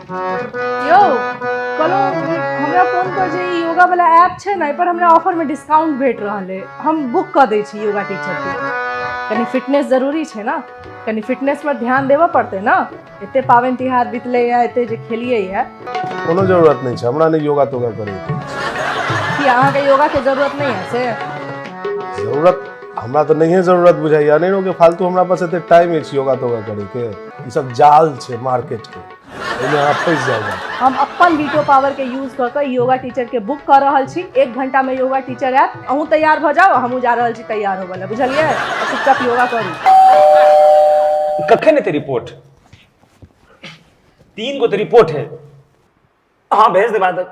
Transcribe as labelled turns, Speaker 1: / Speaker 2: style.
Speaker 1: यौ, कहलहुँ हमरा फोन पर जे ई योगा वाला ऐप छै ने, एहि पर हमरा ऑफर में डिस्काउंट भेट रहल है। हम बुक कऽ दै छी योगा टीचर के। कनि फिटनेस जरूरी छै ने, कनि फिटनेस पर ध्यान देबऽ पड़तै ने। एते पाबनि तिहार बितलै है, एते जे खेलियै है।
Speaker 2: कोनो जरूरत नहि छै हमरा, नहि योगा तोगा करैके।
Speaker 1: कि अहाँके योगा के जरूरत नहि है से?
Speaker 2: जरूरत हमरा तऽ नहिए जरूरत बुझाइया। नहि के फालतू हमरा पास एते टाइम अछि योगा तोगा करैके। ई सब जाल छै मार्केट के, ओहिमे अहाँ फँसि जाउ।
Speaker 1: हम अपन वीटो पावर के यूज कऽ कऽ योगा टीचर के बुक कऽ रहल छी। 1 घंटा में योगा टीचर आयत। अहूँ तैयार भऽ जाउ, हमहूँ जा रहल छी तैयार होबऽ लए, बुझलियै? आ चुपचाप योगा करू।
Speaker 3: कखन एतै रिपोर्ट? 3 गो तऽ रिपोर्ट है। हाँ, भेज दे बाद।